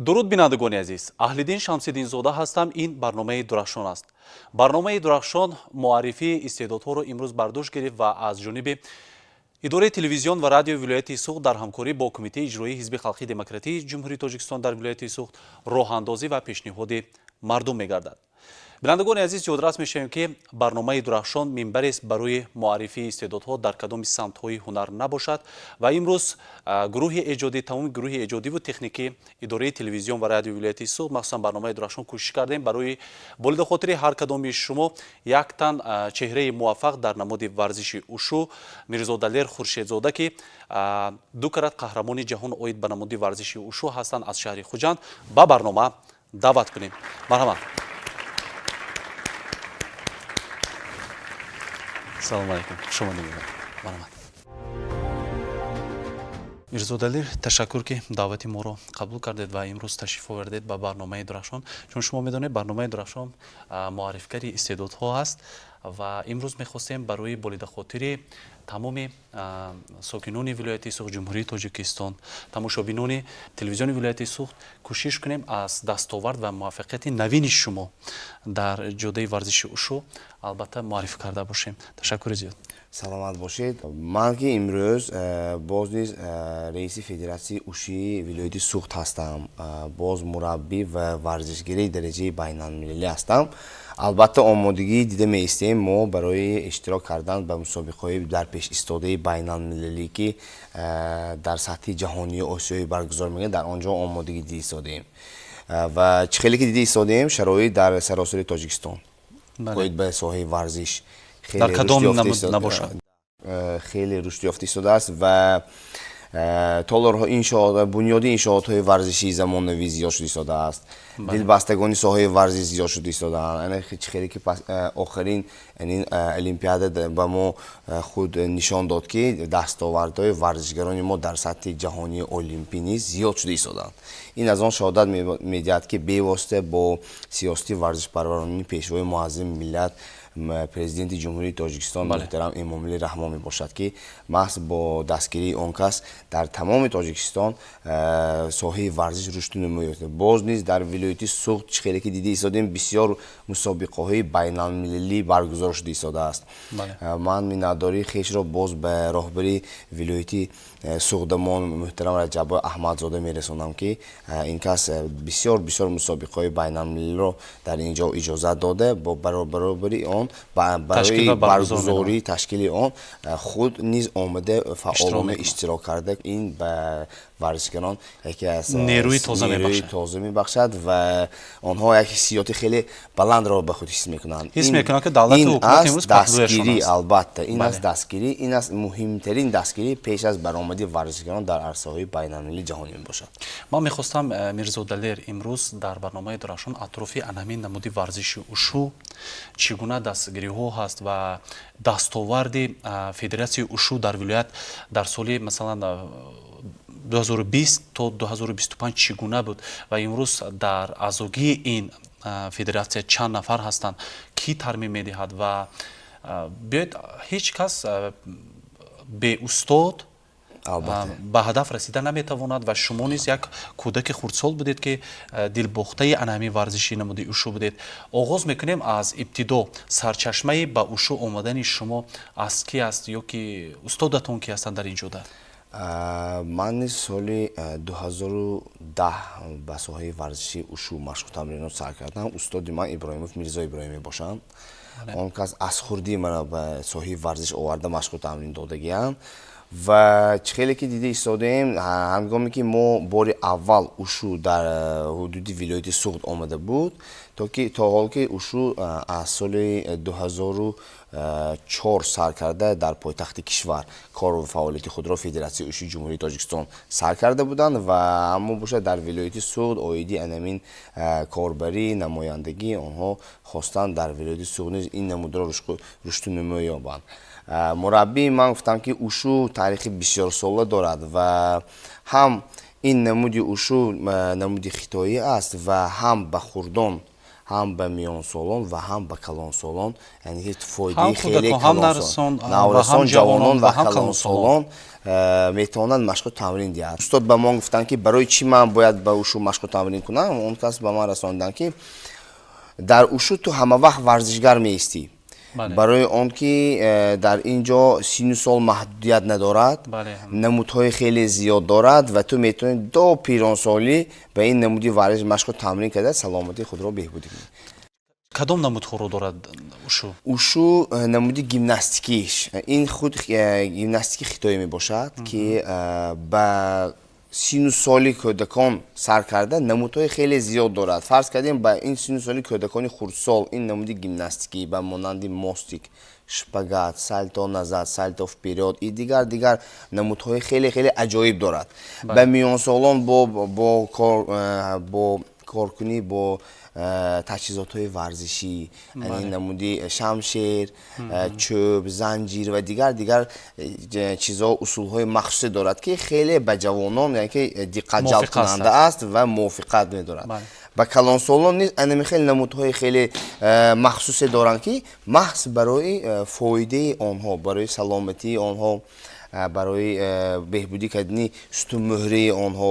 Дуруд, бинандагони азиз! Аҳлиддин Шамсиддинзода ҳастам. Ин барномаи Дурахшон аст. Барномаи Дурахшон муаррифии истеъдодҳоро имрӯз бар дӯш гирифт ва аз ҷониби идораи телевизион ва радиои вилояти Суғд дар ҳамкорӣ бо Кумитаи иҷроии Ҳизби халқии демократии Ҷумҳурии Тоҷикистон дар вилояти Суғд роҳандозӣ ва пешниҳоди мардум мегардад. Бинандагони азиз, ёдрас мешавем, ки барномаи Дурахшон минбарест барои муаррифии истеъдодҳо дар кадоми самтҳои ҳунар набошад. Ва имрӯз гурӯҳи эҷодӣ, тамоми гурӯҳи эҷодиву техникӣ идораи телевизион ва радиои вилояти Суғд, махсусан барномаи Дурахшон, кӯшиш кардем барои болидахотири ҳар кадоми шумо як тан чеҳраи муваффақ дар намуди варзиши ушу, Мирзодалер Хуршедзода, ки ду карат қаҳрамони ҷаҳон оид ба намуди варзиши ушу ҳастанд, аз шаҳри Хуҷанд, ба барнома даъват кунем. Марҳамат. Салому алайкум, хушомадед. Марҳамат, Мирзодалер. Ташаккур, ки даъвати моро қабул кардед ва имрӯз ташриф овардед ба барномаи Дурахшон. Чун шумо медонед, барномаи Дурахшон муаррифгари истеъдодҳо ҳаст ва имрӯз мехостем барои болидахотири тамоми сокинони вилояти Суғд, Ҷумҳурии Тоҷикистон, тамошобинони телевизиони вилояти Суғд кӯшиш кунем аз дастовард ва муваффақияти навини шумо дар ҷодаи варзиши ушу албатта муаррифӣ карда бошем. Ташаккури зиёд. Саломат бошед. Ман ки имрӯз боз низ раиси федератсияи ушии вилояти Суғд ҳастам, боз мураббӣ ва варзишгари дараҷаи байналмилалӣ ҳастам. Албатта, омодагӣ дида меистем мо барои иштирок кардан ба мусобиқаҳои дар пеш истодаи байналмилалӣ, ки дар сатҳи ҷаҳонию осиёӣ баргузор мегардад. Дар он ҷо омодагӣ дида истодаем ва чӣ хеле ки дида истодаем, шароит дар саросари Тоҷикистон оид ба соҳаи варзиш дар кадом намуд набошад, хеле рушд ёфта истодааст ва толорҳо, иншоот, бунёди иншоотҳои варзишии замонавӣ зиёд шуда истодааст, дилбастагони соҳаи варзиш зиёд шуда истодаанд. Чӣ хеле ки охирин олимпиада ба мо худ нишон дод, ки дастовардҳои варзишгарони мо дар сатҳи ҷаҳонии олимпӣ низ зиёд шуда истодаанд. Ин аз он шаҳодат медиҳад, ки бевосита бо сиёсати варзишпарваронии Пешвои муаззами миллат, Президенти Ҷумҳурии Тоҷикистон муҳтарам Эмомалӣ Раҳмон мебошад, ки маҳз бо дастгирии он кас дар тамоми Тоҷикистон соҳаи варзиш рушду нумӯ ёфта. Боз низ дар вилояти Суғд, чӣ хеле ки дида истодем, бисёр мусобиқаҳои байналмилалӣ баргузор шуда истодааст. Ман миннатдории хешро боз ба роҳбари вилояти Суғдамон муҳтарам Раҷаббой Аҳмадзода мерасонам, ки ин кас бисёр бисёр мусобиқаҳои байналмилалиро дар ин ҷо иҷозат дода, бо баробари он барои баргузории ташкили он худ низ омада, фаъолона иштирок карда. Ин ба варзишгарон яке аз нерӯи тоза тоза мебахшад ва онҳо як ҳиссиёти хеле баландро ба худ ҳис мекунанд. Ҳис мекунанд, ки давлату ҳукумат имрӯз дастгирӣ, албатта, ин аст дастгирӣ, ин аст муҳимтарин дастгирӣ пеш аз баромади варзишгарон дар арсаҳои байналмилалии ҷаҳонӣ мебошад. Ман мехостам, Мирзодалер, имрӯз дар барномаи Дурахшон атрофи анҳамин намуди варзиши ушу, чӣ гуна дастгириҳо ҳаст ва дастоварди федератсияи ушу дар вилоят дар соли, масалан, 2020 то 2025 чӣ гуна буд ва имрӯз дар аъзогии ин федератсия чанд нафар ҳастанд, кӣ тармим медиҳад. Ва биёед, ҳеҷ кас беустод ба ҳадаф расида наметавонад ва шумо низ як кӯдаки хурдсол будед, ки дилбохтаи ана ҳамин варзиши намуди ушу будед. Оғоз мекунем аз ибтидо. Сарчашмаи ба ушу омадани шумо аз кӣ аст ё ки устодатон кӣ ҳастанд дар ин ҷода? Ман низ соли 2010 ба соҳаи варзиши ушу машқу тамринот сар кардам. Устоди ман Иброҳимов Мирзо Иброҳим мебошанд. Он кас аз хурдӣ маро ба соҳаи варзиш оварда, машқу тамрин додагианд. Ва чӣ хеле ки дида истодаем, ҳангоме ки мо бори аввал ушу дар ҳудуди вилояти Суғд омада буд, то ки то ҳол ки ушу аз соли 2004 сар карда, дар пойтахти кишвар кору фаъолияти худро Федератсияи ушуи Ҷумҳурии Тоҷикистон сар карда буданд. Ва аммо бошад, дар вилояти Суғд оиди анамин корбарӣ, намояндагӣ онҳо хостанд дар вилояти Суғд низ ин намудро рушду нумӯ ёбанд. Мураббии ман гуфтам, ки ушу таърихи бисёрсола дорад ва ҳам ин намуди ушу намуди хитоӣ аст ва ҳам ба хурдон Ҳам ба миёнсолон ва ҳам ба калонсолон, яъне ки фоидаи хеле наврасон, ҷавонон ва калонсолон метавонанд машқу тамрин диҳанд. Устод ба мо гуфтанд, ки барои чӣ ман бояд ба ушу машқу тамрин кунам. Он кас ба ман расонданд, ки дар ушу ту ҳама вақт варзишгар меистӣ, барои он ки дар ин ҷо сину сол маҳдудият надорад, намудҳои хеле зиёд дорад ва ту метавонӣ до пиронсолӣ ба ин намуди варзиш машқу тамрин карда, саломатии худро беҳбудӣ кунӣ. Кадом намудҳоро дорад ушу? Ушу намуди гимнастикиш, ин худ гимнастики хитоӣ мебошад, ки ба сину соли кӯдакон сар карда, намудҳои хеле зиёд дорад. Фарз кардем, ба ин сину соли кӯдакони хурдсол ин намуди гимнастикӣ ба монанди мостик, шпагат, сальто назад, сальто вперёд и дигар дигар намудҳои хеле хеле аҷоиб дорад. Ба миёнсолон бо коркунӣ бо таҷҳизотҳои варзишӣ, яъне намуди шамшер, чӯб, занҷир ва дигар дигар чизҳо, усулҳои махсусе дорад, ки хеле ба ҷавонон, яъне ки диққат ҷалбкунанда аст ва мувофиқат медорад. Ба калонсолон низ анами хеле намудҳои хеле махсусе доранд, ки маҳз барои фоидаи онҳо, барои саломатии онҳо, барои беҳбудӣ кардани сутунмуҳраи онҳо,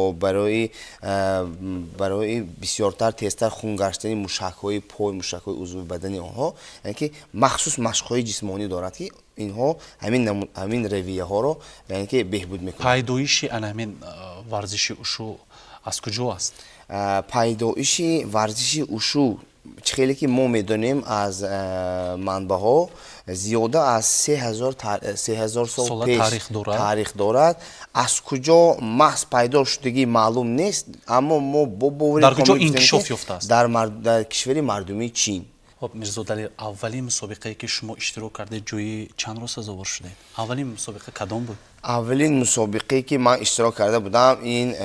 барои бисёртар, тезтар хун гаштани мушакҳои пой, мушакҳои узви бадани онҳо, яъне ки махсус машқҳои ҷисмонӣ дорад, ки инҳо ҳамин равияҳоро, яъне ки, беҳбуд мекунанд. Пайдоиши ана ҳамин варзиши ушу аз куҷо аст? Пайдоиши варзиши ушу, чӣ хеле ки мо медонем аз манбаъҳо, зиёда аз 3000 сол пеш таърих дорад. Аз куҷо маҳз пайдо шудагӣ маълум нест, аммо мо бо бовари Дар куҷо инкишоф ёфтааст? Дар кишвари мардумии Чин. Хоб, Мирзодалер, аввалин мусобиқае, ки шумо иштирок кардед, ҷои чандро сазовор шудед? Аввалин мусобиқа кадом буд? Аввалин мусобиқае, ки ман иштирок карда будам, ин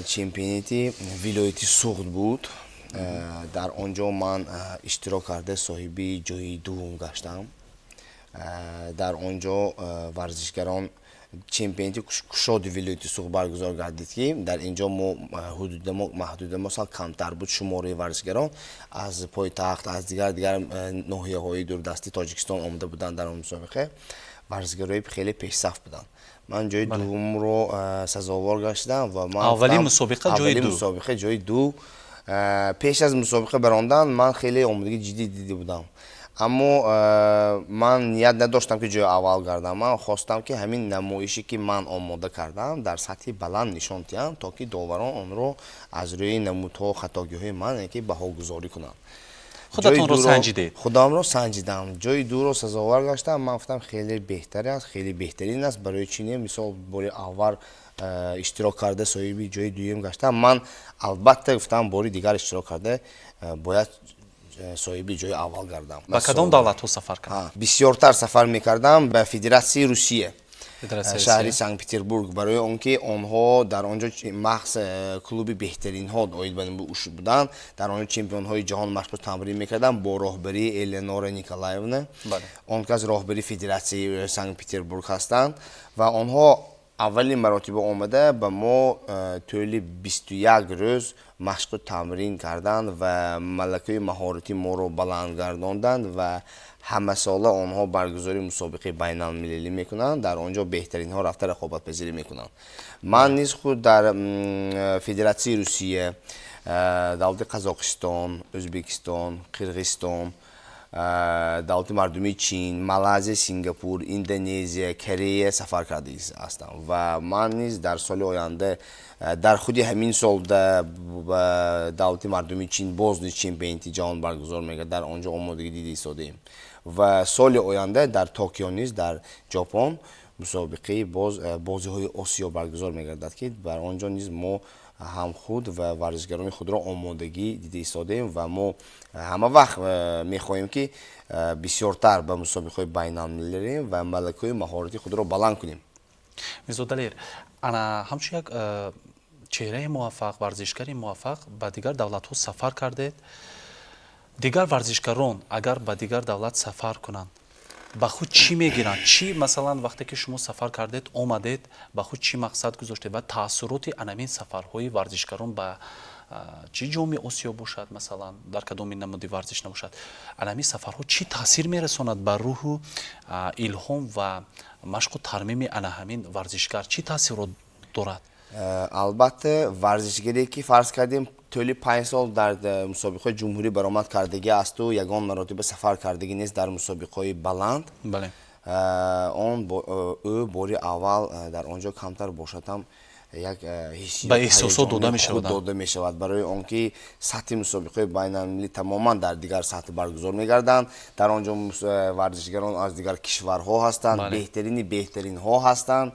чемпионати вилояти Суғд буд. Дар он ҷо ман иштирок карда, соҳиби ҷои дуввум гаштам. Дар он ҷо варзишгарон чемпионати кушоди вилояти Суғд баргузор гардид, ки дар ин ҷо мо ҳудудамо, маҳдудамо сал камтар буд шумораи варзишгарон. Аз пойтахт, аз дигар дигар ноҳияҳои дурдасти Тоҷикистон омада буданд. Дар он мусобиқа варзишгарои хеле пешсаф буданд. Ман ҷои дуввумро сазовор гаштам ва ман Аввалин мусобиқа ҷои ду. Мусобиқа ҷои ду. Пеш аз мусобиқа барондан ман хеле омодагии ҷиддӣ дида будам, аммо ман ният надоштам, ки ҷои аввал гардам. Ман хостам, ки ҳамин намоише, ки ман омода кардам, дар сатҳи баланд нишон диҳам, то ки доварон онро аз рӯи намудҳо, хатогиҳои ман, яъне ки, баҳогузорӣ кунанд. Худатонро санҷидед. Худамро санҷидам, ҷои дуро сазовор гаштам. Ман гуфтам, хеле беҳтар аст, хеле беҳтарин аст. Барои чӣ не? Мисол, бори аввал иштирок карда, соҳиби ҷои дуюм гаштам, ман албатта, гуфтам, бори дигар иштирок карда, бояд соҳиби ҷои аввал гардам. Ба кадом давлатҳо сафар кард? Бисёртар сафар мекардам ба Федератсияи Русия, шаҳри Санкт Петербург, барои он ки онҳо дар он ҷо маҳз клуби беҳтаринҳо оид ба ушу буданд. Дар он ҷо чемпионҳои ҷаҳон машқу тамрин мекарданд бо роҳбарии Эленора Николаевна. Он кас роҳбари Федератсияи Санкт Петербург ҳастанд ва онҳо аввалин маротиба омада, ба мо тӯли 21 рӯз машқу тамрин карданд ва малакаи маҳорати моро баланд гардонданд. Ва ҳамасола онҳо баргузории мусобиқаи байналмилалӣ мекунанд, дар он ҷо беҳтаринҳо рафта, рақобатпазирӣ мекунанд. Ман низ худ дар Федератсияи Русия, давлати Қазоқистон, Ӯзбекистон, Қирғизистон, давлати мардумии Чин, Малайзия, Сингапур, Индонезия, Корея сафар карда ҳастам. Ва ман низ дар соли оянда, дар худи ҳамин сол, ба давлати мардумии Чин боз низ чемпионати ҷаҳон баргузор мегардад, дар он ҷо омодагӣ дида истодаем. Ва соли оянда дар Токио низ, дар Ҷопон, мусобиқаи боз бозиҳои Осиё баргузор мегардад, ки бар он ҷо низ мо ҳам худ ва варзишгарони худро омодагӣ дида истодаем. Ва мо ҳама вақт мехоҳем, ки бисёртар ба мусобиқаҳои байналмилалӣ равем ва малакаҳои маҳорати худро баланд кунем. Мирзодалер, ана ҳамчун як чеҳраи муваффақ, варзишгари муваффақ ба дигар давлатҳо сафар кардед. Дигар варзишгарон агар ба дигар давлат сафар кунанд, ба худ чӣ мегиранд? Чӣ, масалан, вақте ки шумо сафар кардед, омадед, ба худ чӣ мақсад гузоштед ва таассуроти анамин сафарҳои варзишгарон ба Чӣ Ҷоми Осиё бошад, масалан, дар кадоми намуди варзиш набошад, ана ҳамин сафарҳо чӣ таъсир мерасонад ба рӯҳу илҳом ва машқу тармими ана ҳамин варзишгар, чӣ таъсирро дорад? Албатта, варзишгаре ки, фарз кардем, тӯли 5 сол дар мусобиқаҳои ҷумҳурӣ баромад кардагӣ асту ягон маротиба сафар кардагӣ нест дар мусобиқаҳои баланд, он ӯ бори аввал дар он ҷо камтар бошад ҳам як ба эҳсосот дода мешавад. Дода мешавад, барои он ки сатҳи мусобиқаҳои байналмилалӣ тамоман дар дигар сатҳ баргузор мегарданд. Дар он ҷо варзишгарон аз дигар кишварҳо ҳастанд, беҳтарини беҳтаринҳо ҳастанд.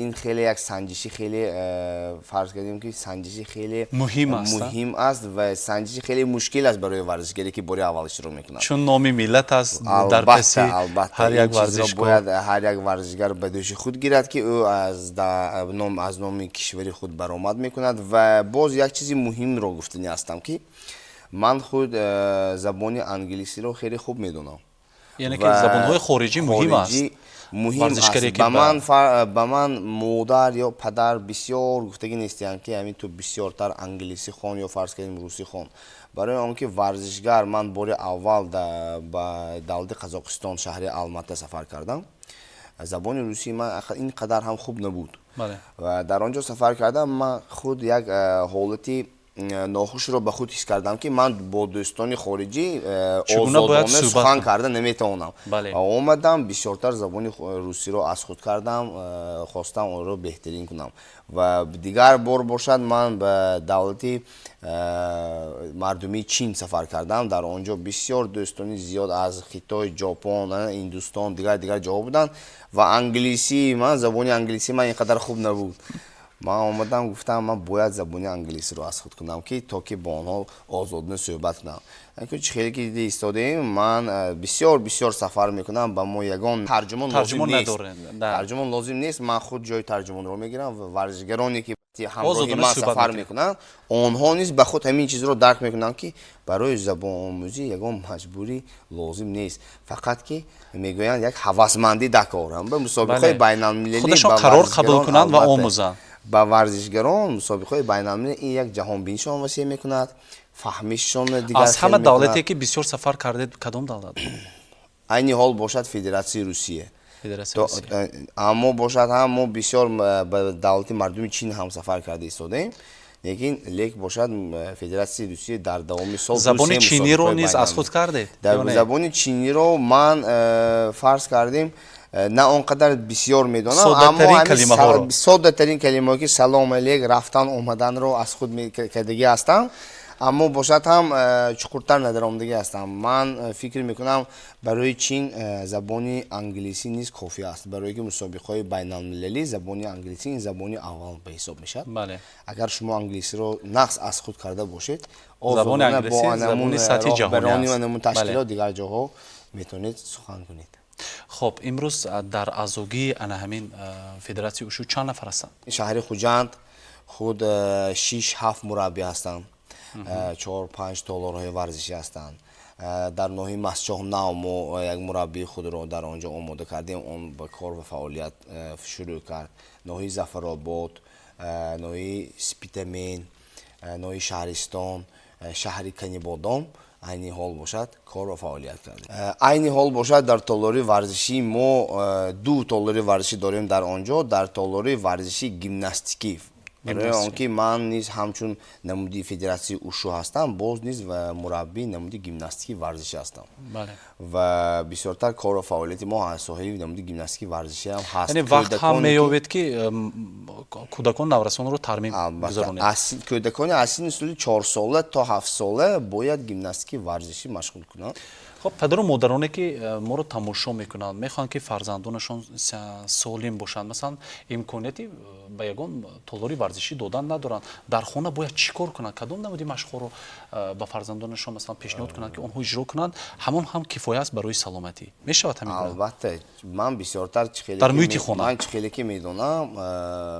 Ин хеле як санҷиши хеле, фарз кардем ки, санҷиши хеле муҳим аст. Муҳим аст ва санҷиши хеле мушкил аст барои варзишгаре ки бори аввал иштирок мекунад. Чун номи миллат аст дар паси ҳар як варзишкор. Бояд ҳар як варзишгар ба дӯши худ гирад, ки ӯ аз номи кишвари худ баромад мекунад. Ва боз як чизи муҳимро гуфтанӣ ҳастам, ки ман худ забони англисиро хеле хуб медонам. Яъне ки забонҳои хориҷӣ муҳим аст. Муҳим аст. Ба ман модар ё падар бисёр гуфтагӣ нестиянд, ки ҳамин ту бисёртар англисӣ хон ё, фарз кардем, русӣ хон, барои он ки варзишгар, ман бори аввал ба давлати Қазоқистон, шаҳри Алмата сафар кардам. Забони русии ман ин қадар ҳам хуб набуд ва дар он ҷо сафар кардам, ман худ як ҳолати нохушро ба худ ҳис кардам, ки ман бо дӯстони хориҷӣ озодона сухан карда наметавонам. Омадам, бисёртар забони русиро аз худ кардам, хостам онро беҳтарин кунам. Ва дигар бор бошад, ман ба давлати Мардумии Чин сафар кардам. Дар он ҷо бисёр дӯстони зиёд аз Хитой, Ҷопон, Ҳиндустон, дигар дигар ҷоҳо буданд ва англисии ман, забони англисии ман ин қадар хуб набуд. Ман омадам, гуфтам, ман бояд забони англисиро аз худ кунам, ки то ки бо онҳо озодона суҳбат кунам. Чӣ хеле ки дида истодаем, ман бисёр бисёр сафар мекунам, ба мо ягон тарҷумон лозим нест, тарҷумон лозим нест. Ман худ ҷои тарҷумонро мегирам ва варзишгароне ки ҳамроҳи ман сафар мекунанд, онҳо низ ба худ ҳамин чизро дарк мекунанд, ки барои забономӯзӣ ягон маҷбурӣ лозим нест, фақат ки мегӯянд, як ҳавасмандӣ дар кор ба мусобиқаҳои байналмилалӣ. Худашон қарор қабул кунанд ва омӯзанд. Ба варзишгарон мусобиқаҳои байналмилалӣ ин як ҷаҳонбинишон васеъ мекунад, фаҳмишшон дигар. Аз ҳама давлате ки бисёр сафар кардед, кадом давлат? Айни ҳол бошад, Федератсияи Русия. Аммо бошад ҳам мо бисёр ба давлати Мардуми Чин ҳам сафар карда истодаем, лекин лек бошад, Федератсияи Русия дар давоми сол. Забони чиниро низ аз худ кардед? Забони чиниро ман, фарз кардем, на он қадар бисёр медонам, аммо соддатарин калимаҳо, ки салом алейк, рафтан омаданро аз худ кардагӣ ҳастам, аммо бошад ҳам чуқуртар надаромадагӣ ҳастам. Ман фикр мекунам, барои Чин забони англисӣ низ кофӣ аст, барои ки мусобиқаҳои байналмилалӣ забони англисӣ ин забони аввал ба ҳисоб мешавад. Агар шумо англисиро нағз аз худ карда бошед, бо ташкилот дигар ҷоҳо метавонед сухан кунед. Хоб, имрӯз дар аъзогии ана ҳамин федератсияи ушу чанд нафар ҳастанд? Шаҳри Хуҷанд худ шиш ҳафт мураббӣ ҳастанд, чор панҷ толорҳои варзишӣ ҳастанд. Дар ноҳияи Мастчоҳ нав мо як мураббии худро дар он ҷо омода кардем, он ба кор ва фаъолият шурӯъ кард. Ноҳияи Зафаробод, ноҳияи Спитамен, ноҳияи Шаҳристон, шаҳри Канибодом айни ҳол бошад, кор ва фаъолият кард. Айни ҳол бошад, дар толори варзишии мо, ду толори варзишӣ дорем, дар он ҷо дар толори варзиши гимнастикӣ, барои он ки ман низ ҳамчун намуди федератсияи ушу ҳастам, боз низ мураббии намуди гимнастикии варзишӣ ҳастам ва бисёртар кору фаъолияти мо аз соҳаи намуди гимнастикии варзишӣ ҳам ҳаст. Яъне вақт ҳам меёбед, ки кӯдакон, наврасонро тармим гузаронед? Кӯдакони аз синни соли 4сола то 7сола бояд гимнастикии варзишӣ машғул кунанд. Хоб, падару модароне ки моро тамошо мекунанд, мехоҳанд, ки фарзандонашон солим бошанд, масалан, имконияти ба ягон толори варзишӣ додан надоранд, дар хона бояд чӣ кор кунанд? Кадом намуди машқҳоро ба фарзандонашон, масалан, пешниҳод кунанд, ки онҳо иҷро кунанд, ҳамон ҳам кифоя аст барои саломатӣ? Мешавад ҳамин? Албатта, ман бисёртар дар муҳити хона. Ман чӣ хеле ки медонам,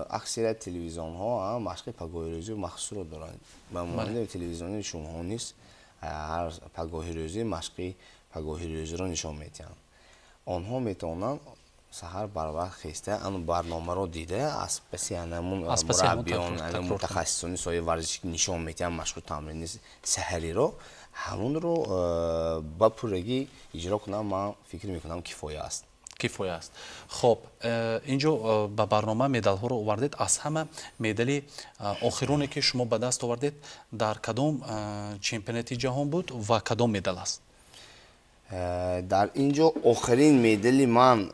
аксарияти телевизионҳо машқи пагоҳирӯзии махсусро доранд. Ба монанди телевизиони шумоҳо низ ҳар пагоҳирӯзӣ машқи пагоҳирӯзиро нишон медиҳанд. Онҳо метавонанд Саҳар барвақт хеста, ан барномаро дида, аз паси анамун мураббиён, мутахассисони соҳаи варзишӣ нишон медиҳанд машқу тамрини саҳариро, ҳамунро ба пуррагӣ иҷро кунам, ман фикр мекунам, кифоя аст. Кифоя аст. Хоб, инҷо ба барнома медалҳоро овардед. Аз ҳама медали охироне, ки шумо ба даст овардед, дар кадом чемпионати ҷаҳон буд ва кадом медал аст? Дар ин ҷо охирин медали ман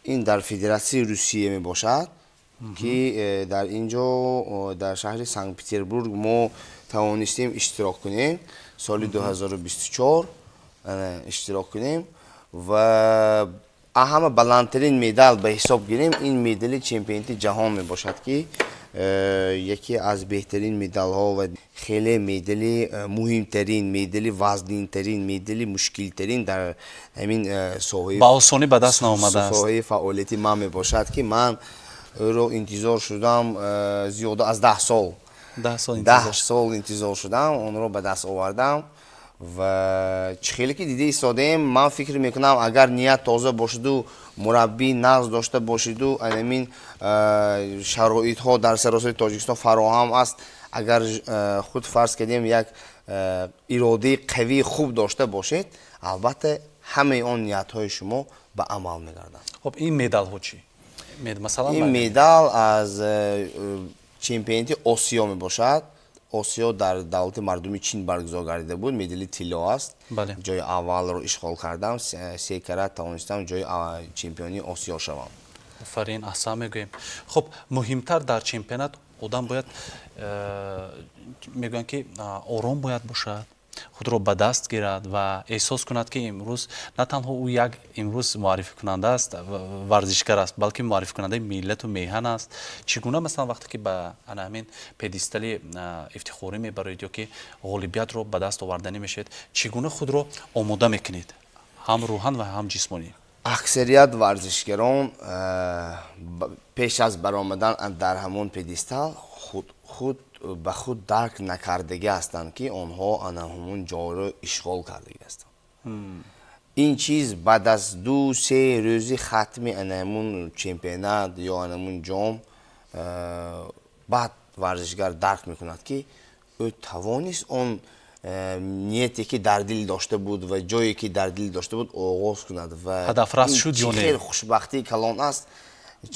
ин дар Федератсияи Русия мебошад, ки дар ин ҷо, дар шаҳри Санкт Петербург, мо тавонистем иштирок кунем, соли 2024 иштирок кунем ва ҳама баландтарин медал ба ҳисоб гирем, ин медали чемпионати ҷаҳон мебошад, ки яке аз беҳтарин медалҳо ва хеле медали муҳимтарин, медали вазнинтарин, медали мушкилтарин дар ҳамин соҳаи Ба осонӣ ба даст наомадааст. Соҳаи фаъолияти ман мебошад, ки ман ӯро интизор шудам зиёда аз 10 сол. 10 сол. 10 сол интизор шудам, онро ба даст овардам. Ва чӣ хеле ки дида истодаем, ман фикр мекунам, агар ният тоза бошаду, мураббӣ нағз дошта бошиду, анамин шароитҳо дар саросари Тоҷикистон фароҳам аст, агар худ, фарз кардем, як иродаи қавии хуб дошта бошед, албатта, ҳамаи он ниятҳои шумо ба амал мегарданд. Хоб, ин медалҳо чӣ? Масалан? Ин медал аз чемпионати Осиё мебошад. Осиё дар давлати мардуми Чин баргузор гардида буд. Медали тилло аст. Ҷои аввалро ишғол кардам, се карат тавонистам ҷои чемпиони Осиё шавам. Офарин, аҳсан мегӯем. Хуб, муҳимтар дар чемпионат одам бояд, мегӯянд, ки ором бояд бошад, худро ба даст гирад ва эҳсос кунад, ки имрӯз на танҳо ӯ як имрӯз муаррификунанда аст, варзишгар аст, балки муаррификунандаи миллату меҳан аст. Чӣ гуна, масалан, вақте ки ба ана ҳамин пьедестали ифтихорӣ мебароед ё ки ғолибиятро ба даст оварданӣ мешавед, чӣ гуна худро омода мекунед, ҳам рӯҳан ва ҳам ҷисмонӣ? Аксарият варзишгарон пеш аз баромадан дар ҳамон пьедестал худ ба худ дарк накардагӣ ҳастанд, ки онҳо ана ҳамон ҷойро ишғол кардагӣ ҳастанд. Ин чиз баъд аз 2-3 рӯзи хатми ана ҳамун чемпионат ё ана ҳамун ҷом баъд варзишгар дарк мекунад, ки ӯ тавонист он нияте, ки дар дил дошта буд, ва ҷое, ки дар дил дошта буд, оғоз кунад ва ҳадафрас шуд ё не. Хеле хушбахтии калон аст.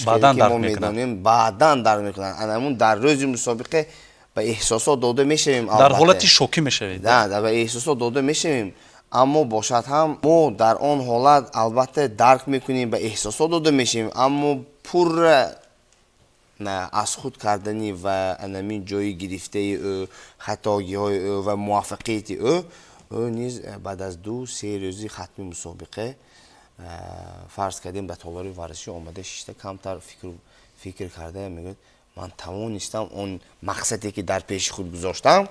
Баъдан дарк. Медонем, баъдан дарк мекунанд. Ана ҳамун дар рӯзи мусобиқа ба эҳсосот дода мешавем. Дар ҳолати шокӣ мешавед. Да, ба эҳсосот дода мешавем, аммо бошад ҳам, мо дар он ҳолат, албатта, дарк мекунем, ба эҳсосот дода мешавем, аммо пурра аз худ кардани ва анамин ҷои гирифтаи ӯ, хатогиҳои ӯ ва муваффақияти ӯ низ баъд аз 2-3 рӯзи хатми мусобиқа, фарз кардем, ба толори варзишӣ омада шишта, камтар фикр карда мегӯяд: «Ман тавонистам он мақсаде, ки дар пеши худ гузоштам,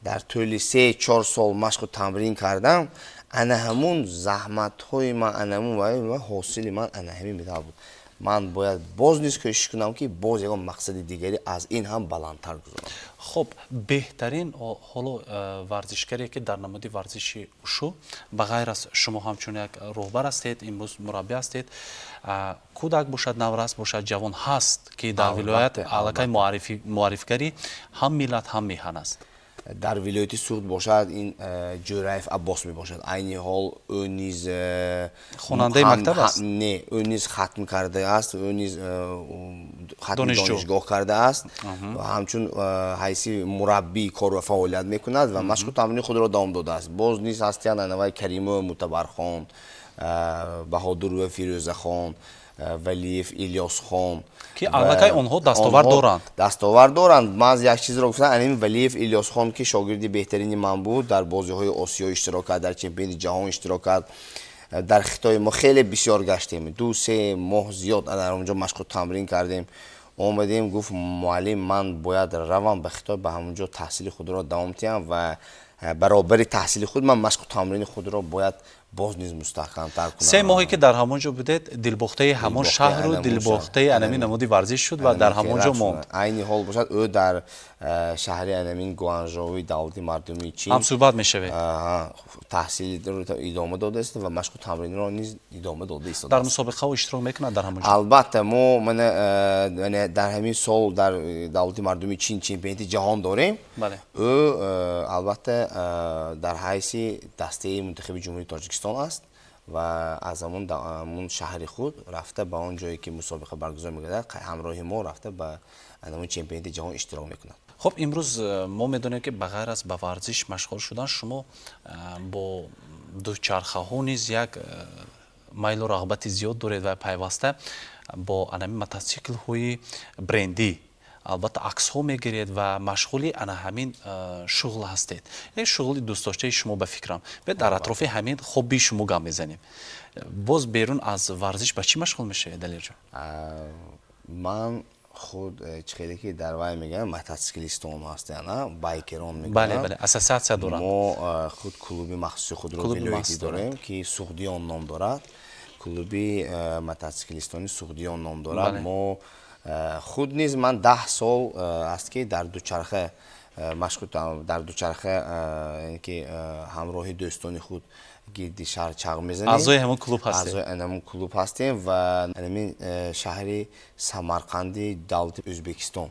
дар тӯли 3-4 сол машқу тамрин кардам, ана ҳамун заҳматҳои ман, ана ҳамун ҳосили ман ана ҳамин медал буд. Ман бояд боз низ кӯшиш кунам, ки боз ягон мақсади дигаре аз ин ҳам баландтар гузорам.» Хуб, беҳтарин ҳоло варзишгаре, ки дар намуди варзиши ушу, ба ғайр аз шумо, ҳамчун як роҳбар ҳастед, имрӯз мураббӣ ҳастед, кӯдак бошад, наврас бошад, ҷавон ҳаст, ки дар вилоят аллакай муаррифигари ҳам миллат, ҳам меҳан аст? Дар вилояти Суғд бошад, ин Ҷӯраев Аббос мебошад. Айни ҳол ӯ низ Хонандаи мактаб аст? Не, ӯ низ хатм кардааст, ӯ низ хатми донишгоҳ кардааст ва ҳамчун ҳайси мураббӣ кору фаъолият мекунад ва машқу тамрини худро давом додааст. Боз низ ҳастиянд анавай Каримова Мутабархон, Баҳодурова Фирӯзахон, Валиев Илёсхон. Ки аллакай онҳо дастовард доранд. Дастовард доранд. Ман як чизро гуфтам: анин Валиев Илёсхон, ки шогирди беҳтарини ман буд, дар бозиҳои Осиё иштирок кард, дар чемпионати ҷаҳон иштирок кард. Дар Хитой мо хеле бисёр гаштем, 2-3 моҳ зиёд дар онҷо машқу тамрин кардем, омадем. Гуфт: «Муаллим, ман бояд равам ба Хитой, ба ҳамонҷо таҳсили худро давом диҳам ва баробари таҳсили худ ман машқу тамрини худро бояд Боз низ мустаҳкамтар кунам. 3 моҳе ки дар ҳамон ҷо будед, дилбохтаи ҳамон шаҳру дилбохтаи анамин намуди варзиш шуд ва дар ҳамон ҷо монд. Айни ҳол бошад, ӯ дар шаҳри анамин Гуанжоуи давлати мардумии Чин ҳамсӯҳбат мешавед. Таҳсилро идома дода истода ва машқу тамринро низ идома дода Дар истодааст. мусобиқаҳо иштирок мекунад дар ҳамон ҷо? Албатта, мо мана дар ҳамин сол дар давлати мардумии Чин чемпионати ҷаҳон дорем. Ӯ албатта, дар ҳайси дастаи мунтахаби Ҷумҳурии Тоҷикистон аст ва аз ҳамон шаҳри худ рафта, ба он ҷое ки мусобиқа баргузор мегардад, ҳамроҳи мо рафта, ба ҳамон чемпионати ҷаҳон иштирок мекунад. Хуб, имрӯз мо медонем, ки ба ғайр аз ба варзиш машғул шудан, шумо бо дучархаҳо низ як майлу рағбати зиёд доред ва пайваста бо анами мототсиклҳои брендӣ, албатта, аксҳо мегиред ва машғули ана ҳамин шуғл ҳастед. Як шуғли дӯстдоштаи шумо, ба фикрам. Биёед, дар атрофи ҳамин хоббии шумо гап мезанем. Боз берун аз варзиш ба чӣ машғул мешавед, Далерҷон? Ман худ чӣ хеле ки дар вай мегӯям, мототсиклистон ҳастанд, байкерон мегӯянд. Бале, ассотсиатсия доранд. Мо худ клуби махсуси худро вилоятӣ дорем, ки Суғдиён ном дорад, клуби мототсиклистони Суғдиён ном дорад. Мо худ низ, ман 10 сол аст, ки дар дучарха машқу дар дучарха, яъне ки ҳамроҳи дӯстони худ гирди шаҳр чарх мезанем. Аъзои ҳамон клуб ҳастем. Аъзои ҳамон клуб ҳастем ва ҳамин шаҳри Самарқанди давлати Ӯзбекистон,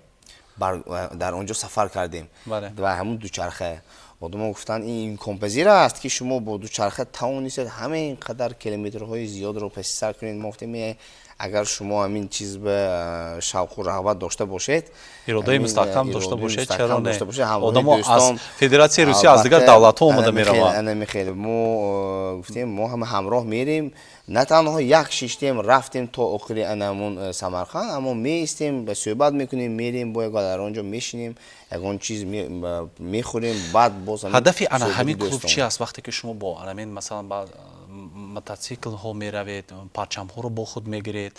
дар он ҷо сафар кардем ва ҳамон дучарха. Одамон гуфтанд, ин имконпазир аст, ки шумо бо дучарха тавонистед ҳамин қадар километрҳои зиёдро паси сар кунед? Мо гуфтем, агар шумо ҳамин чиз ба шавқу рағбат дошта бошед, иродаи мустаҳкам дошта бошед, чаро не? Одамо аз Федератсияи Русия, аз дигар давлатҳо омада мераванд. Анами хел мо гуфтем, мо ҳама ҳамроҳ мерем. На танҳо як шиштем, рафтем то охири анамун Самарқанд, аммо меистем, ба суҳбат мекунем, мерем, бо дар он ҷо мешинем, ягон чиз мехӯрем, баъд боз. Ҳадафи ана ҳамин клуб чи аст, вақте ки шумо бо анамин, масалан, ба мототсиклҳо меравед, парчамҳоро бо худ мегиред,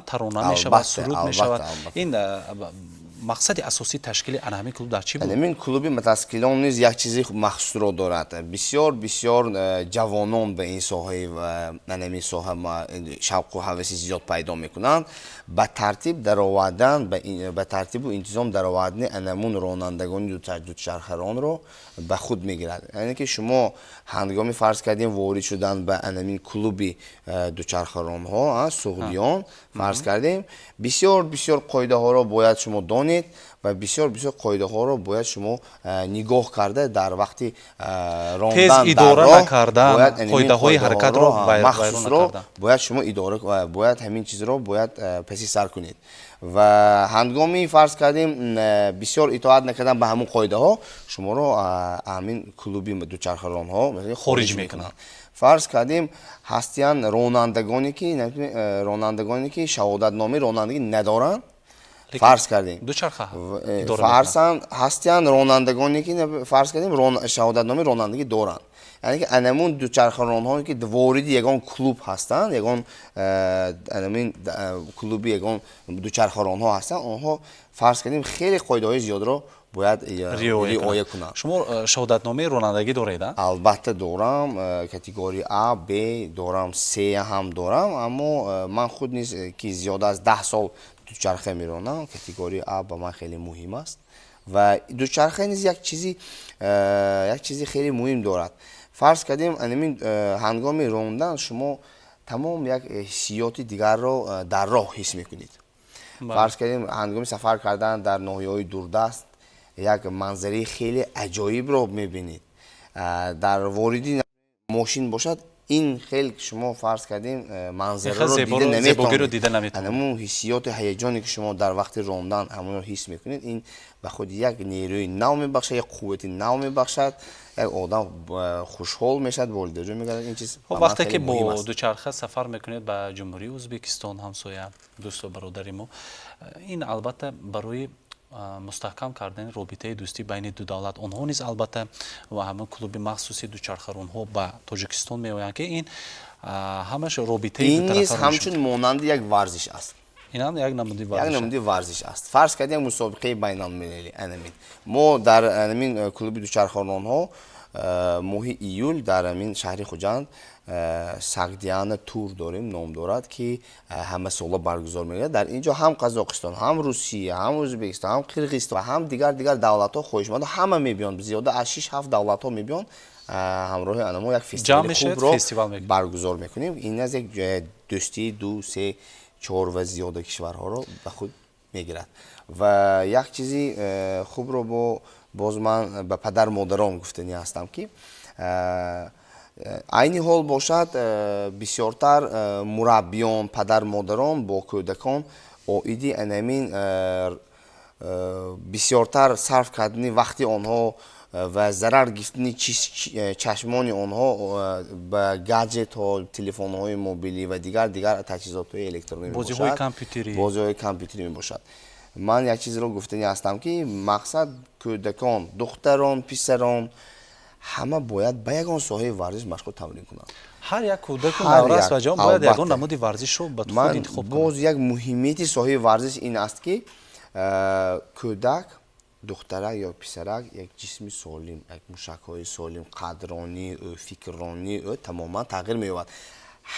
тарона мешавад, суруд мешавад? Ин мақсади асосии ташкили ана ҳамин клуб дар чӣ буд? Ҳамин клуби мототсиклон низ як чизи махсусро дорад. Бисёр бисёр ҷавонон ба ин соҳаи, анамин соҳа шавқу ҳаваси зиёд пайдо мекунанд. Ба тартиб даровардан, ба тартибу интизом даровардани анамун ронандагони дучархаронро ба худ мегирад. Яъне ки шумо ҳангоми, фарз кардем, ворид шудан ба анамин клуби дучархаронҳо Суғдиён, фарз кардем, бисёр бисёр қоидаҳоро бояд шумо донед ва бисёр бисёр қоидаҳоро бояд шумо нигоҳ карда, дар вақти рондан идора накардан, қоидаҳои ҳаракатро махсусро бояд шумо идора, бояд ҳамин чизро бояд паси сар кунед. Ва ҳангоми, фарз кардем, бисёр итоат накардан ба ҳамун қоидаҳо, шуморо ҳамин клуби дучархаронҳо хориҷ мекунанд. Фарз кардем, ҳастиянд ронандагоне ки шаҳодатномаи ронандагӣ надоранд, фарз кардем. Дучарха. Фарзан ҳастиянд ронандагоне ки, фарз кардем, шаҳодатномаи ронандагӣ доранд. Яъне ки анамун дучархаронҳое ки вориди ягон клуб ҳастанд, ягон анамин клуби ягон дучархаронҳо ҳастанд, онҳо, фарз кардем, хеле қоидаҳои зиёдро бояд риоя кунанд. Шумо шаҳодатномаи ронандагӣ доред? Албатта, дорам. Категория А, Б дорам, С ҳам дорам, аммо ман худ низ, ки зиёда аз 10 сол дучарха меронам, категория А ба ман хеле муҳим аст. Ва дучарха низ як чизи хеле муҳим дорад. Фарз кардем, анамин ҳангоми рондан шумо тамом як ҳиссиёти дигарро дар роҳ ҳис мекунед. Фарз кардем, ҳангоми сафар кардан дар ноҳияҳои дурдаст як манзараи хеле аҷоибро мебинед. Дар вориди мошин бошад, ин хел шумо, фарз кардем, манзараро дида наметавонед. Ҳамун ҳиссиёти ҳаяҷоне, ки шумо дар вақти рондан ҳамонро ҳис мекунед, ин ба худ як нерӯи нав мебахшад, як қуввати нав мебахшад, як одам хушҳол мешавад, волидаҷон мегардад. Ин чиз Вақте ки бо дучарха сафар мекунед ба Ҷумҳурии Ӯзбекистон, ҳамсоя, дӯсту бародари мо, ин албатта барои мустаҳкам кардани робитаи дӯстӣ байни ду давлат, онҳо низ албатта ва ҳамон клуби махсуси дучархаронҳо ба Тоҷикистон меоянд, ки ин ҳамаш робитаи Ин низ ҳамчун монанди як варзиш аст. Инам як намуди варзиш. Як намуди варзиш аст. Фарз кардем, як мусобиқаи байналмилалӣ, анамин мо дар анамин клуби дучархаронҳо. Моҳи июл дар ҳамин шаҳри Хуҷанд Сагдиана тур дорем, ном дорад, ки ҳамасола баргузор мегардад. Дар ин ҷо ҳам Қазоқистон, ҳам Русия, ҳам Ӯзбекистон, ҳам Қирғизистон ва ҳам дигар давлатҳо хоҳишмандо ҳама мебиёнд. Зиёда аз 6-7 давлатҳо мебиёнд. Ҳамроҳи ана мо як фестивали хубро баргузор мекунем. Ин аз як дӯстии 2, 3, 4 ва зиёда кишварҳоро ба худ мегирад. Ва як чизи хубро боз ман ба падар модарон гуфтанӣ ҳастам, ки айни ҳол бошад, бисёртар мураббиён, падар модарон бо кӯдакон оиди анамин бисёртар сарф кардани вақти онҳо ва зарар гирифтани чашмони онҳо ба гаджетҳо, телефонҳои мобилӣ ва дигар таҷҳизотҳои электронӣ мебошад, бозиҳои компютерӣ мебошад. Ман як чизро гуфтанӣ ҳастам, ки мақсад кӯдакон, духтарон, писарон ҳама бояд ба ягон соҳаи варзиш машғул тамрин кунанд. Ҳар як кӯдаку наврас ва ҷавон бояд ягон намуди варзишро ба худ интихоб кунад. Боз як муҳимияти соҳаи варзиш ин аст, ки кӯдак, духтарак ё писарак як ҷисми солим, як мушакҳои солим, қадронии ӯ, фикрронии ӯ тамоман тағйир меёбад.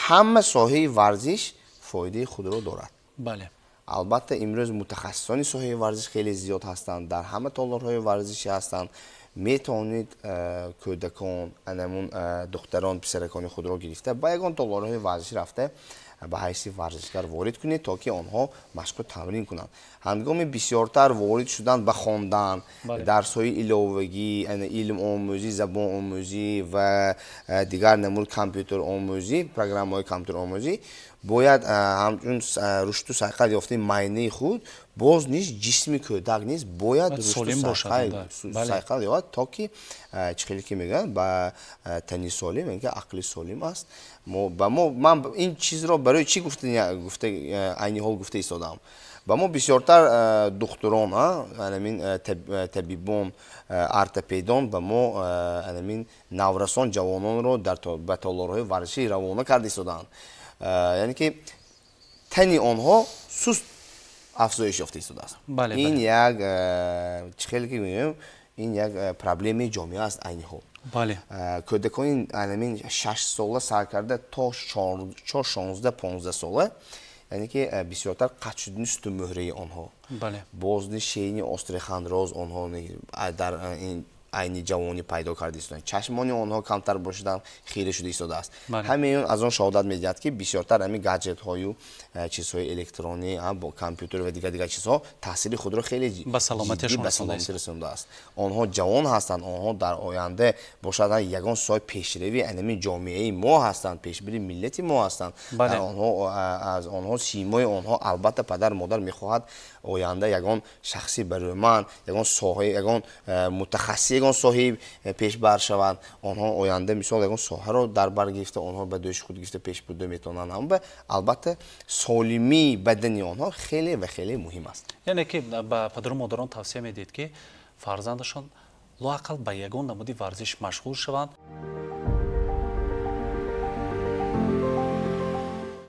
Ҳама соҳаи варзиш фоидаи худро дорад. Бале. Албатта, имрӯз мутахассисони соҳаи варзиш хеле зиёд ҳастанд, дар ҳама толорҳои варзишӣ ҳастанд. Метавонед кӯдакон, анамун духтарон, писаракони худро гирифта ба ягон толорҳои варзишӣ рафта ба ҳайси варзишгар ворид кунед, то ки онҳо машқу тамрин кунанд. Ҳангоми бисёртар ворид шудан ба хондан, дарсҳои иловагӣ, илмомӯзӣ, забономӯзӣ ва дигар намуд компютеромӯзӣ, программаҳои компютеромӯзӣ, бояд ҳамчун рушду сайқал ёфтани майнаи худ боз низ ҷисми кӯдак низ бояд рушду сайқал ёбад, то ки чӣ хеле ки мегӯянд, ба тани солим, яъне ки ақли солим аст. Ман ин чизро барои чӣ гуфта айни ҳол гуфта истодаам? Ба мо бисёртар духтурон, анамин табибон, ортопедон ба мо анамин наврасон, ҷавононро ба толорҳои варзишӣ равона карда истодаанд. Яъне ки тани онҳо суст афзоиш ёфта истодааст. Ин як чӣ хеле ки мегӯем, ин як проблемаи ҷомеа аст айни ҳол. Кӯдакони анамин 6 сола сар карда то 16, 15 сола, яъне ки бисёртар қатъ шудани сутунмуҳраи онҳо, боз низ шейни остеохондроз онҳо дар айни ҷавонӣ пайдо карда истодаанд, чашмони онҳо камтар бошидан хира шуда истодааст. Ҳамаи он аз он шаҳодат медиҳад, ки бисёртар ҳамин гаджетҳою чизҳои электронӣ, бо компютер ва дигар чизҳо таъсири худро хеле ба саломатиашон ба саломатӣ расондааст. Онҳо ҷавон ҳастанд, онҳо дар оянда бошад ягон соҳаи пешравии ҳамин ҷомеаи мо ҳастанд, пешбири миллати мо ҳастанд. Аз онҳо симои онҳо албатта падар модар мехоҳад оянда ягон шахси барӯманд, ягон соҳаи, ягон мутахассис, ягон соҳаи пешбар шаванд. Онҳо оянда мисол ягон соҳаро дар бар гирифта, онҳо ба дӯши худ гирифта пеш бурда метавонанд. Аммо албатта солимии бадани онҳо хеле ва хеле муҳим аст. Яъне ки ба падару модарон тавсия медиҳед, ки фарзандашон лоақал ба ягон намуди варзиш машғул шаванд.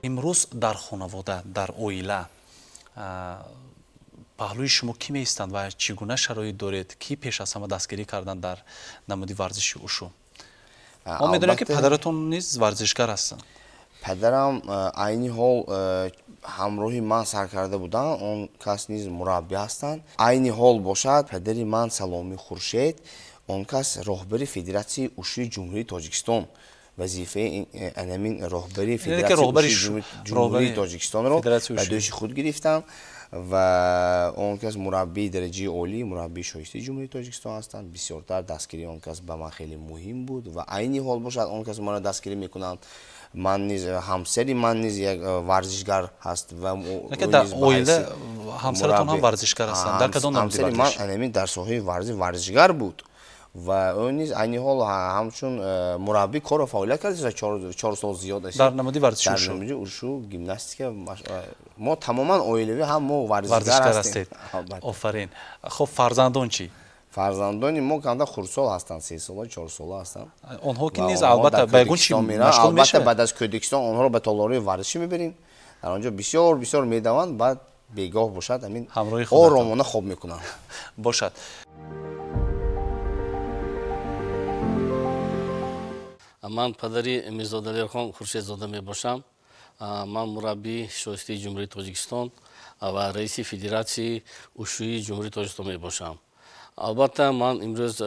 Имрӯз дар хонавода, дар оила паҳлӯи шумо кӣ меистанд ва чӣ гуна шароит доред, кӣ пеш аз ҳама дастгирӣ карданд дар намуди варзиши ушу? Мо медонем, ки падаратон низ варзишгар ҳастанд. Падарам айни ҳол ҳамроҳи ман сар карда буданд, он кас низ мураббӣ ҳастанд. Айни ҳол бошад, падари ман Саломи Хуршед, он кас роҳбари Федератсияи ушуи Ҷумҳурии Тоҷикистон, вазифаи анамин роҳбари Федератсияи Ҷумҳурии Тоҷикистонро ба дӯши худ гирифтанд ва он кас мураббии дараҷаи олӣ, мураббии шоистаи Ҷумҳурии Тоҷикистон ҳастанд. Бисёртар дастгирии он кас ба ман хеле муҳим буд ва айни ҳол бошад, он кас маро дастгирӣ мекунанд. Ман низ, ҳамсари ман низ як варзишгар ҳаст ва дар оила ҳамсаратон ҳам варзишгар ҳастанд. Дар кадом намуди ҳамсари ман анамин дар соҳаи варзиш варзишгар буд ва ӯ низ айни ҳол ҳамчун мураббӣ кору фаъолият кардааст 4 сол зиёд аст. Дар намуди варзиши ушу? Дар намуди ушу, гимнастика. Мо тамоман оилавӣ ҳам мо варзишгар ҳастем. Офарин. Хуб, фарзандон чӣ? Фарзандони мо камтар хурдсол ҳастанд, 3 сола, 4 сола ҳастанд. Онҳо ки низ албатта ба ягон чӣ машғул мешаванд? Албатта, баъд аз Кӯдакистон онҳоро ба толорҳои варзишӣ мебарем. Дар он ҷо бисёр бисёр медаванд, баъд бегоҳ бошад, ҳамин оромона хоб мекунанд. Бошад. Ман падари Мирзо Далерхон Хуршедзода мебошам. Ман мураббии шоистаи Ҷумҳурии Тоҷикистон ва раиси Федератсияи ушӯии Ҷумҳурии Тоҷикистон мебошам. Албатта, ман имрӯз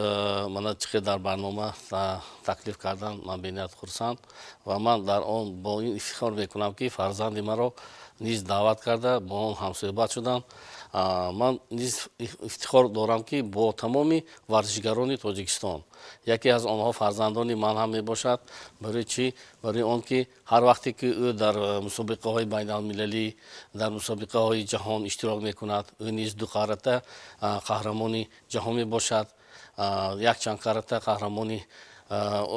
мана чӣ дар барнома таклиф кардан, ман бениҳоят хурсанд ва ман дар он бо ин ифтихор мекунам, ки фарзанди маро низ даъват карда, бо он ҳамсӯҳбат шудам. Ман низ ифтихор дорам, ки бо тамоми варзишгарони Тоҷикистон, яке аз онҳо фарзандони ман ҳам мебошад. Барои чӣ? Барои он ки ҳар вақте ки ӯ дар мусобиқаҳои байналмилалӣ, дар мусобиқаҳои ҷаҳон иштирок мекунад, ӯ низ ду карата қаҳрамони ҷаҳон мебошад, якчанд карата қаҳрамони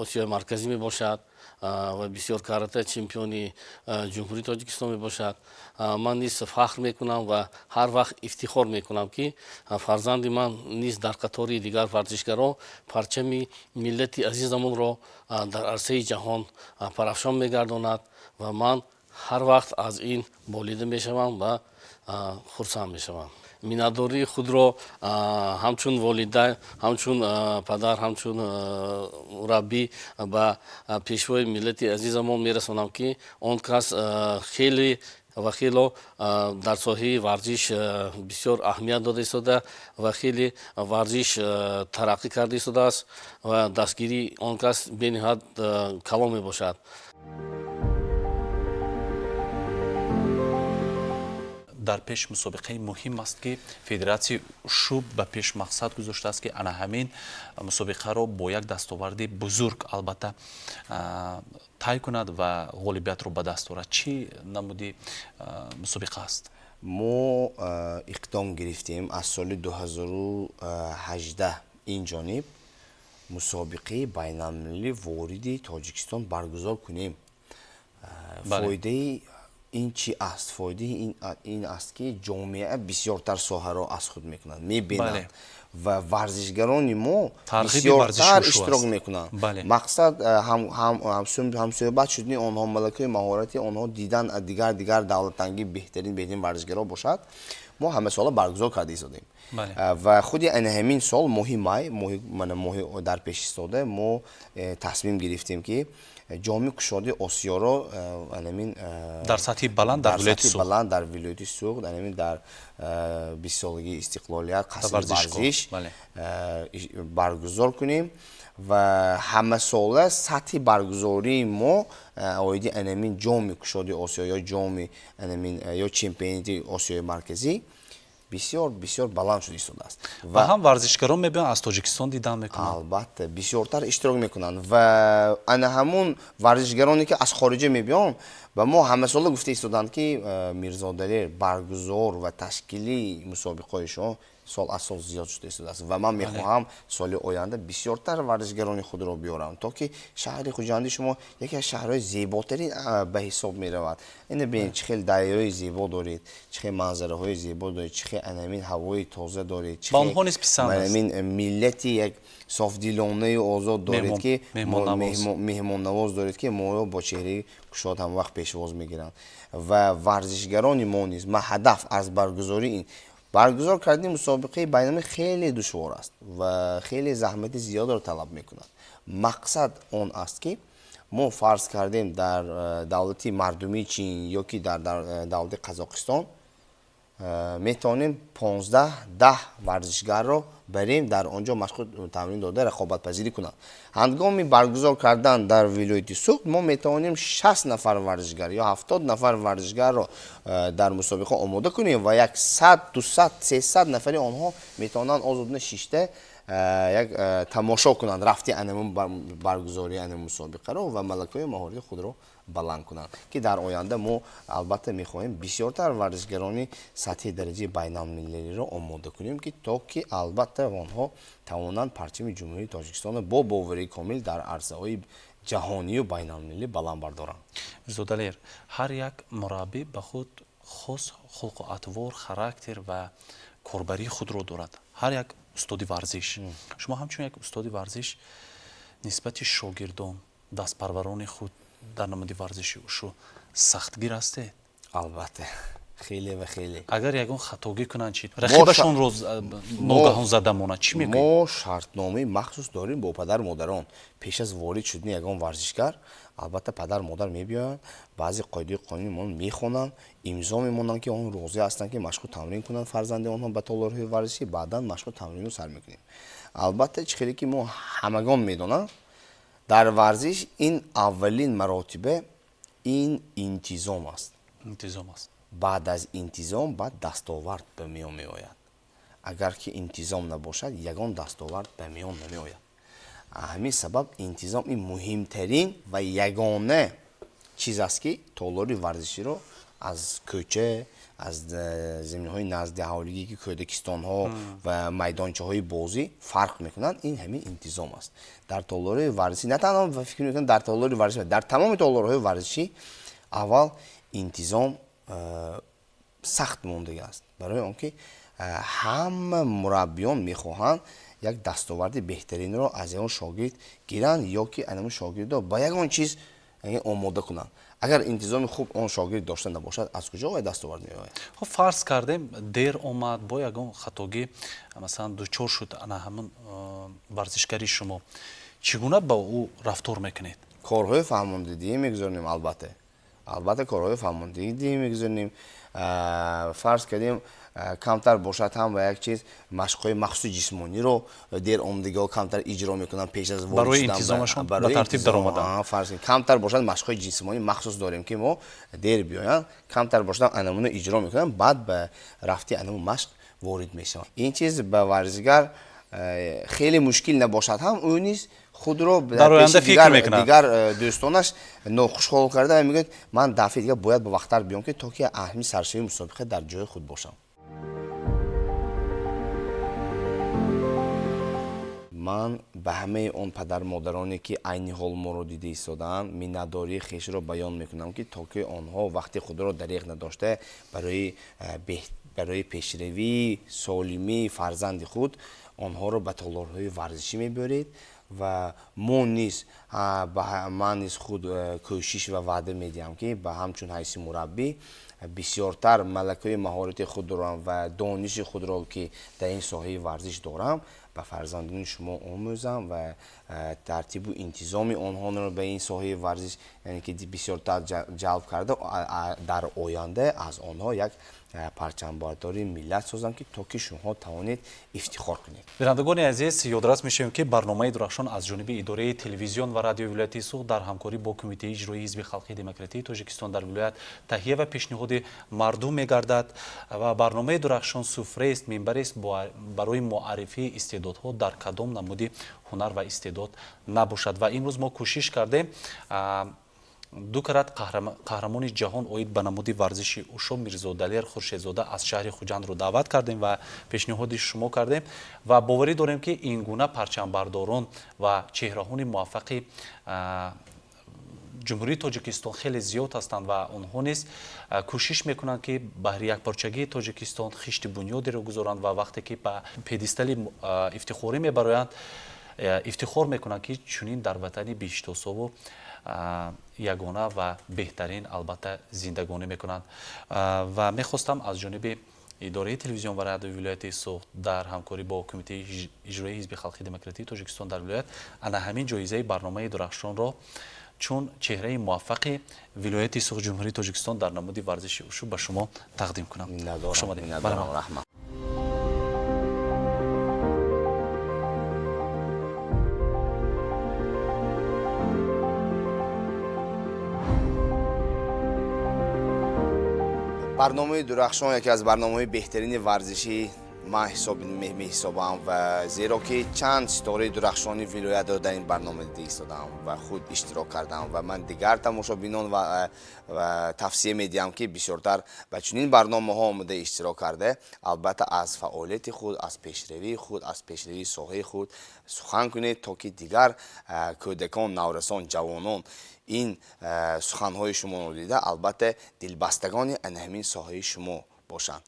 Осиёи Марказӣ мебошад ва бисёр карата чемпиони Ҷумҳурии Тоҷикистон мебошад. Ман низ фахр мекунам ва ҳар вақт ифтихор мекунам, ки фарзанди ман низ дар қатори дигар варзишгарон парчами миллати азизамонро дар арсаи ҷаҳон парафшон мегардонад ва ман ҳар вақт аз ин болида мешавам ва хурсанд мешавам. Миннатдории худро ҳамчун волида, ҳамчун падар, ҳамчун мураббӣ ба пешвои миллати азизамон мерасонам, ки он кас хеле ва хело дар соҳаи варзиш бисёр аҳамият дода истода ва хеле варзиш тараққӣ карда истодааст ва дастгирии он кас бениҳоят калон мебошад. Дар пеш мусобиқаи муҳим аст, ки федератсияи ушу ба пеш мақсад гузоштааст, ки ана ҳамин мусобиқаро бо як дастоварди бузург албатта тай кунад ва ғолибиятро ба даст орад. Чӣ намуди мусобиқа аст? Мо иқдом гирифтем аз соли 2018 ин ҷониб мусобиқаи байналмилалӣ вориди Тоҷикистон баргузор кунем. Фоидаи ин чӣ аст? Фоидаи ин аст, ки ҷомеа бисёртар соҳаро аз худ мекунад, мебинад ва варзишгарони мо бисёртар иштирок мекунанд. Мақсад ҳамсӯҳбат шудани онҳо, малакаи маҳорати онҳо дидан, дигар давлатанги беҳтарин беҳтарин варзишгаро бошад. Мо ҳамасола баргузор карда истодем ва худи ана ҳамин сол, моҳи май, моҳи дар пеш истода, мо тасмим гирифтем, ки Ҷоми кушоди Осиёро анамин дар сатҳи баланд дар вилояти Суғд, баланд дар вилояти Суғд, анамин дар 20-солагии истиқлолият, қасри варзиш баргузор кунем. Ва ҳамасола сатҳи баргузории мо оиди анамин Ҷоми кушоди Осиё ё ҷоми анамин ё чемпионати Осиёи Марказӣ бисёр бисёр баланд шуда истодааст. Ва ҳам варзишгарон мебиёнд, аз Тоҷикистон дидан мекунанд. Албатта, бисёртар иштирок мекунанд ва ана ҳамун варзишгароне, ки аз хориҷа мебиёнд, ба мо ҳамасола гуфта истоданд, ки Мирзо Далер, баргузор ва ташкили мусобиқаҳои шумо сол аз сол зиёд шуда истодааст ва ман мехоҳам соли оянда бисёртар варзишгарони худро биёрам, то ки шаҳри Хуҷанди шумо яке аз шаҳрҳои зеботарин ба ҳисоб меравад. Ина бинед, чӣ хел дарёи зебо доред, чӣ хел манзараҳои зебо доред, чӣ хел анамин ҳавои тоза доред, ба онҳо низ писанд аст. Анамин миллати як софдилонаю озод доред, ки меҳмоннавоз доред, ки моро бо чеҳраи кушод ҳамвақт пешвоз мегиранд. Ва варзишгарони мо низ, ма ҳадаф аз баргузории ин, баргузор кардани мусобиқаи байналмилалӣ хеле душвор аст ва хеле заҳмати зиёдро талаб мекунад. Мақсад он аст, ки мо фарз кардем, дар давлати Мардумии Чин ё ки дар давлати Қазоқистон метавонем 15 10 варзишгарро барем, дар он ҷо машқу тамрин дода, рақобатпазирӣ кунанд. Ҳангоми баргузор кардан дар вилояти Суғд мо метавонем 60 нафар варзишгар ё 70 нафар варзишгарро дар мусобиқа омода кунем ва як 100, 200, 300 нафари онҳо метавонанд озодона шишта як тамошо кунанд рафти анамун баргузории анамун мусобиқаро ва малакаҳои маҳорати худро баланд кунанд, ки дар оянда мо албатта мехоҳем бисёртар варзишгарони сатҳи дараҷаи байналмилалиро омода кунем, ки то ки албатта онҳо тавонанд парчами Ҷумҳурии Тоҷикистонро бо боварии комил дар арсаҳои ҷаҳонию байналмилалӣ баланд бардоранд. Мирзо Далер, ҳар як мураббӣ ба худ хос хулқу атвор, характер ва корбарии худро дорад. Ҳар як устоди варзиш, шумо ҳамчун як устоди варзиш нисбати шогирдон, дастпарварони худ дар намуди варзиши ушу сахтгир ҳастед? Албатта. Хеле ва хеле. Агар ягон хатогӣ кунанд чӣ? Рақибашонро ногаҳон зада монад, чӣ мекунед? Мо шартномаи махсус дорем бо падару модарон. Пеш аз ворид шудани ягон варзишгар, албатта, падару модар мебиёянд, баъзе қоидаи қонуни мо мехонанд, имзо мемонанд, ки он розӣ ҳастанд, ки машқу тамрин кунанд фарзанди онҳо ба толорҳои варзишӣ. Баъдан машқу тамринро сар мекунем. Албатта, чӣ хеле ки мо ҳамагон медонанд, дар варзиш ин аввалин маротиба ин интизом аст. Интизом аст. Баъд аз интизом баъд дастовард ба миён меояд. Агар ки интизом набошад, ягон дастовард ба миён намеояд. Ҳамин сабаб интизом ин муҳимтарин ва ягона чиз аст, ки толори варзиширо аз кӯча, аз заминҳои назди ҳавлигӣ, ки кӯдакистонҳо ва майдончаҳои бозӣ фарқ мекунанд, ин ҳамин интизом аст. Дар толори варзишӣ на танҳо, фикр мекунам, дар толори варзишӣ, дар тамоми толорҳои варзишӣ аввал интизом сахт мондага аст, барои он ки ҳама мураббиён мехоҳанд як дастоварди беҳтаринро аз ягон шогирд гиранд ё ки анамун шогирдро ба ягон чиз омода кунанд. Агар интизоми хуб он шогирд дошта набошад, аз куҷо вай дастовард меояд? Хуб, фарз кардем, дер омад, бо ягон хатогӣ, масалан, дучор шуд ана ҳамун варзишгари шумо, чӣ гуна ба ӯ рафтор мекунед? Корҳои фаҳмондидӣ мегузаронем. Албатта, корҳои фаҳмондидӣ мегузаронем. Фарз кардем, камтар бошад ҳам ба як чиз, машқҳои махсуси ҷисмониро дер омадагиҳо камтар иҷро мекунанд пеш аз ворид барои шудан интизомашон ба барои тартиб интизом, даромадан. Фарз кунем, камтар бошад, машқҳои ҷисмонӣ махсус дорем, ки мо дер биёянд, камтар бошад ҳам анамуна иҷро мекунанд, баъд ба рафти анамун машқ ворид мешаванд. Ин чиз ба варзишгар хеле мушкил набошад ҳам, ӯ низ худро дар оянда пеши фикр мекунад. Дигар дӯстонаш нохушҳол карда ва мегӯяд: ман дафъаи дигар бояд ба вақттар биём, ки то ки аҳми саршавии мусобиқа дар ҷои худ бошам. Ман ба ҳамаи он падару модароне, ки айни ҳол моро дида истодаанд, миннатдории хешро баён мекунам, ки то ки онҳо вақти худро дареғ надошта барои пешравии солимии фарзанди худ онҳоро ба толорҳои варзишӣ мебаред. Ва мо низ, ман низ худ кӯшиш ва ваъда медиҳам, ки ба ҳамчун ҳайси мураббӣ бисёртар малакаи маҳорати худро ва дониши худро, ки дар ин соҳаи варзиш дорам, ба фарзандони шумо омӯзам ва тартибу интизоми онҳоро ба ин соҳаи варзиш, яъне ки бисёртар ҷалб карда, дар оянда аз онҳо як парчамбардори миллат созам, ки то ки шумо тавонед ифтихор кунед. Бинандагони азиз, ёдрас мешавем, ки барномаи Дурахшон аз ҷониби идораи телевизион ва радиои вилояти Суғд дар ҳамкорӣ бо Кумитаи иҷроии Ҳизби халқии демократии Тоҷикистон дар вилоят таҳия ва пешниҳоди мардум мегардад. Ва барномаи Дурахшон суфрест, минбарест барои муаррифии истеъдодҳо дар кадом намуди ҳунар ва истеъдод набошад. Ва имрӯз мо кӯшиш кардем ду карат қаҳрамони ҷаҳон оид ба намуди варзиши ушо Мирзодалер Хуршедзода аз шаҳри Хуҷандро даъват кардем ва пешниҳоди шумо кардем. Ва боварӣ дорем, ки ин гуна парчамбардорон ва чеҳраҳои муваффақи Ҷумҳурии Тоҷикистон хеле зиёд ҳастанд ва онҳо низ кӯшиш мекунанд, ки баҳри якпорчагии Тоҷикистон хишти бунёдеро гузоранд. Ва вақте ки ба пьедестали ифтихорӣ мебароянд, ифтихор мекунанд, ки чунин дар ватани биҳиштосову ягона ва беҳтарин, албатта, зиндагонӣ мекунанд. Ва мехостам аз ҷониби идораи телевизион ва радиои вилояти Суғд дар ҳамкорӣ бо Кумитаи иҷроии Ҳизби халқии демократии Тоҷикистон дар вилоят ана ҳамин ҷоизаи барномаи Дурахшонро чун чеҳраи муваффақи вилояти Суғд, Ҷумҳурии Тоҷикистон дар намуди варзиши ушу ба шумо тақдим кунам. Миннатдорам, Хуш омадед. миннатдорам, Барамад. Раҳмат. Барномаи Дурахшон яке аз барномаҳои беҳтарини варзишӣ ман меҳисобам, ва зеро ки чанд ситораи дурахшони вилоятро дар ин барнома дида истодам ва худ иштирок кардам. Ва ман дигар тамошобинон ва тавсия медиҳам, ки бисёртар ба чунин барномаҳо омода иштирок карда, албатта, аз фаъолияти худ, аз пешравии худ, аз пешравии соҳаи худ сухан кунед, то ки дигар кӯдакон, наврасон, ҷавонон ин суханҳои шуморо дида, албатта, дилбастагони ана ҳамин соҳаи шумо бошанд.